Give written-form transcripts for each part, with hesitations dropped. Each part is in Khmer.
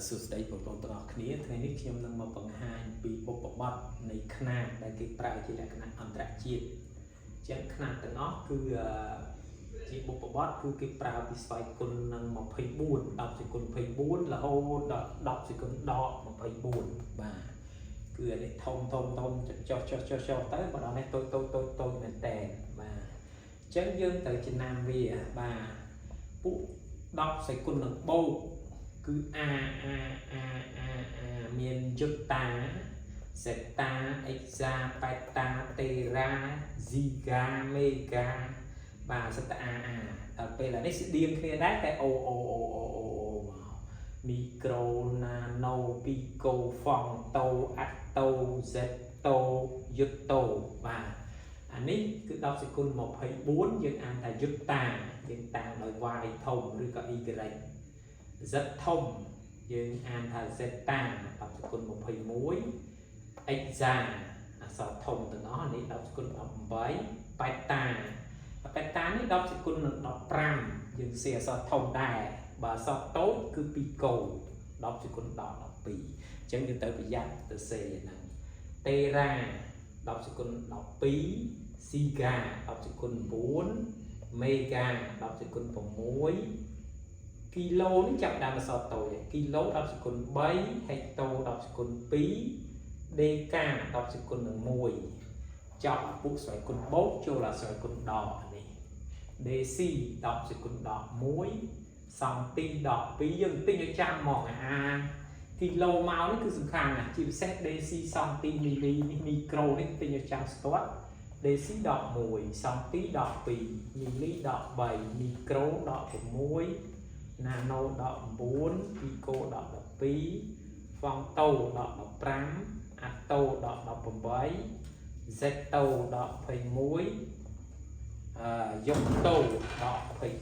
សួស្តីបងប្អូនទាំងអស់គ្នាថ្ងៃនេះខ្ញុំនឹងមកបង្ហាញពីបុព្វបុត្រនៃខ្នាតដែលគេប្រើជាលក្ខណៈអន្តរជាតិអញ្ចឹងខ្នាតទាំងអស់គឺជាបុព្វបុត្រគឺគេប្រើពីស្វ័យគុណនឹង24 10សេគុណ24រហូតដល់10សេគុណដក24បាទគឺអានេះធំធំធំចុះចុះចុះចុះទៅបើដល់នេះតូចតូចតូចតូចមែនតើបាទអញ្ចឹងយើងត្រូវចំណាំវាបាទពួក10សេគុណនឹងបូក គឺ A A A A A មានយុតាសេតាអិសាបេតាតេរ៉ាស៊ីហ្គាមេហ្គាបាទសិតតា A A ដល់ពេលនេះស្តៀងគ្នាដែរតែ O O O O O O មកមីក្រូណាណូពីកូហ្វង់តូអាត់តូសេតូយុតូបាទអានេះគឺ10សេគុណ24យើងអានថាយុតាយើងតាំងដោយ Y ធំឬក៏ Y Z ធំយើងអានថា Zeta 10សេគុណ21 Exa អក្សរធំទាំងអស់នេះ10សេគុណ18បេតាបេតានេះ10សេគុណនឹង15យើងសេអក្សរធំដែរបើអក្សរតូចគឺ2កូ10សេគុណ10 12អញ្ចឹងយើងត្រូវប្រយ័ត្នទៅសេហ្នឹងតេរ៉ា10សេគុណ12ស៊ីហ្គា10សេគុណ9មេហ្គា10សេគុណ6គីឡូនេះចាប់ដើមអក្សរតូចគីឡូ10សេគុណ3ហិកតូ10សេគុណ2ដេកា10សេគុណនឹង1ចប់អាពុកស្វ័យគុណបូកចូលអាស្វ័យគុណដកនេះ DC 10សេគុណដក1សង់ទីដក2យើងទិញឲ្យចាំហ្មងអាគីឡូមកនេះគឺសំខាន់ណាស់ជាពិសេស DC សង់ទីមីលីនេះមីក្រូនេះទិញឲ្យចាំស្ទាត់ DC ដក1សង់ទីដក2មីលីដក3មីក្រូដក6ណាណូដក9ពីកូដក12ហ្វង់តូដក15អាតូដក18សេតូដក21អឺយុតូដក24អញ្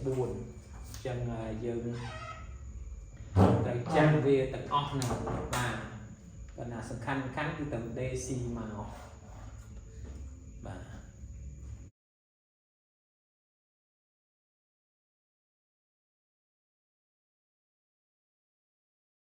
ចឹងយើងត្រូវចាំវាទាំងអស់ហ្នឹងបាទប៉ុន្តែសំខាន់សំខាន់គឺតែ DC មក